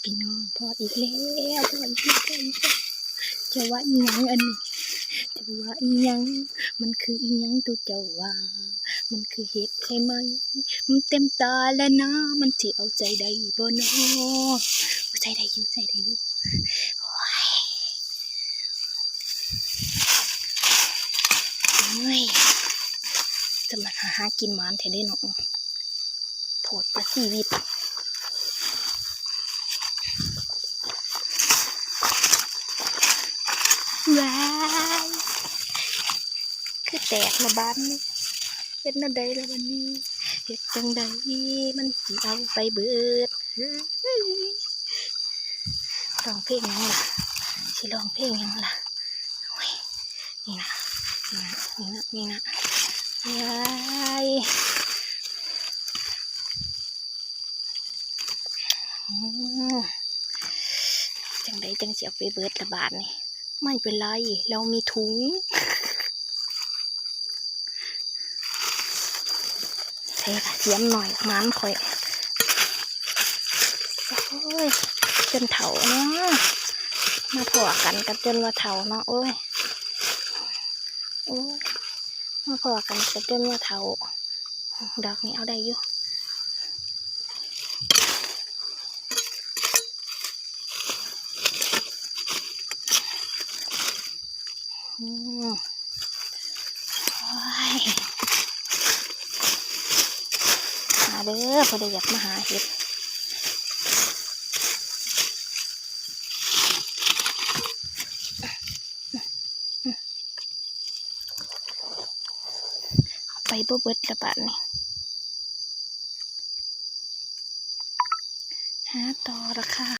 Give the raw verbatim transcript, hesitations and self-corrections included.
พี่น้อง พ้ออีกแล้ว พ้ออีกแล้ว พ้ออีกแล้ว จะว่าอีหยังอันนี้ จะว่าอีหยัง มันคืออีหยังตัวเจ้าว่า มันคือเห็ดใช่ไหม มันเต็มตาแล้วนะ มันสิเอาใจได้บ่น้อ เอาใจได้อยู่ ใจได้อยู่ โอ้ย โอ้ย จะมาหา หากินหมานแท้เด้เนาะ โพดประชีวิต ว้าย คือแตกละบาดนี้ เฮ็ดแนวใดละบัดนี้ เฮ็ดจั่งใด มันสิเอาไปเบิด เฮ้ย ร้องเพลงหยังล่ะ สิร้องเพลงหยังล่ะ โอ้ย นี่นะ นี่นะ นี่นะ นี่นะ ว้าย อืม จั่งใดจั่งสิเอาไปเบิดละบาดนี้ ไม่เป็นไร เรามีถุง ใส่กระเทียมหน่อย หมานข่อย โอ้ย จนเฒ่าเนาะ มาพ้อกันกับจนว่าเฒ่าเนาะ โอ้ย โอ้ย มาพ้อกันกับจนว่าเฒ่า ดอกนี้เอาได้อยู่ อืม โอ้ย มาเด้อ ผู้ใดอยากมาหาเห็ด เอาไปบ่เบิดละบาดนี้ หาต่อละค่ะ